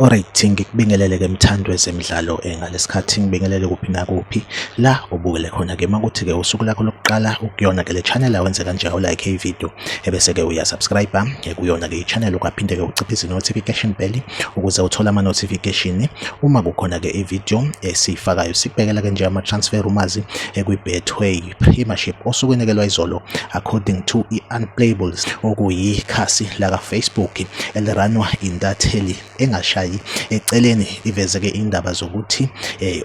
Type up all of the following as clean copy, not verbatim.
Alright, ngikubingelele ke mthandi wezemidlalo ngalesikhathi ngibingelele kuphi nakuphi la ubukele khona ke makuthi ke usuku lakho lokuqala ukuyona ke le channel awenze kanje awulike ivideo ebese ke uyasubscribe kuyona ke i-channel ukaphinde ke uciphise notification bell ukuze uthole ama notification uma kukhona ke ivideo esiyifakayo. Sikubhekela ke nje ama transfer rumors kwi-Betway Premiership osukwini ke lwayizolo according to i-Unplayables okuyikhasi laka Facebook eliranwa intatheli engashayi eceleni iveze-ke indaba zokuthi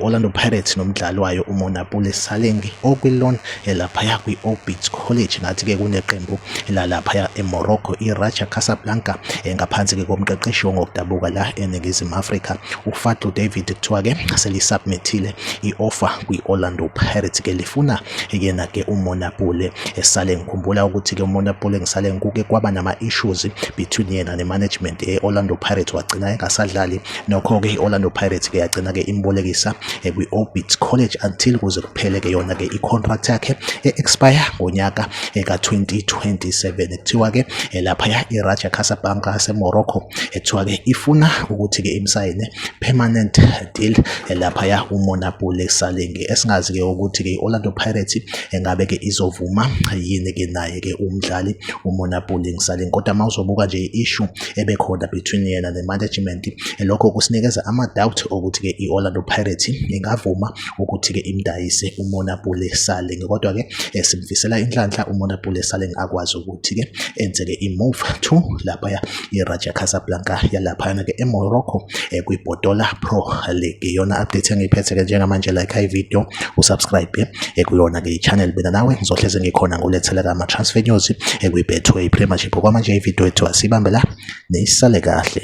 Orlando Pirates nomdlali wayo uMonapule Saleng okwi-loan laphaya kwi-Orbit College ngathi-ke kuneqembu lalaphaya eMorocco iRaja Casablanca ngaphansi-ke komqeqeshi ongokudabuka la eNingizimu Afrika uFadlu David kuthiwa-ke selisubmithile i-offer kwi-Orlando Pirates ke lifuna yena ke uMonapule Saleng. Khumbula ukuthi ke uMonapule Saleng kuke kwaba nama-issues between yena ne-management ye-Orlando Pirates wagcina engasadlali. Nokho-ke i-Orlando Pirates ke yagcina ke imbolekisa kwi-Orbit College until kuze kuphele ke yona ke i-contract yakhe e-expire ngonyaka ka-2027. Kuthiwa ke laphaya i-Raja Casablanca yaseMorocco kuthiwa ke ifuna ukuthi ke imsayine permanent deal laphaya uMonapule Saleng esingazi ke ukuthi ke i-Orlando Pirates engabe ke izovuma yini ke naye ke umdlali uMonapule Saleng. Kodwa uma uzobuka nje i-issue ebekhona between yena ne-management, lokho kusinikeza ama-doubt ukuthi ke i-Orlando Pirates ingavuma ukuthi ke imdayise uMonapule Saleng. Kodwa ke simfisela inhlanhla uMonapule Saleng akwazi ukuthi ke enze ke i-move to laphaya i-Raja Casablanca yalaphayana ke eMorocco kwiBotola Pro League. Iyona update engiyiphethe ke njengamanje. Like i-video, usubscribe kuyona ke i-channel. Mina nawe ngizohleze ngikhona ngulethela ama-transfer news kwi-Betway Premiership. Okwamanje ivideo yethu asibambe la, nisale kahle.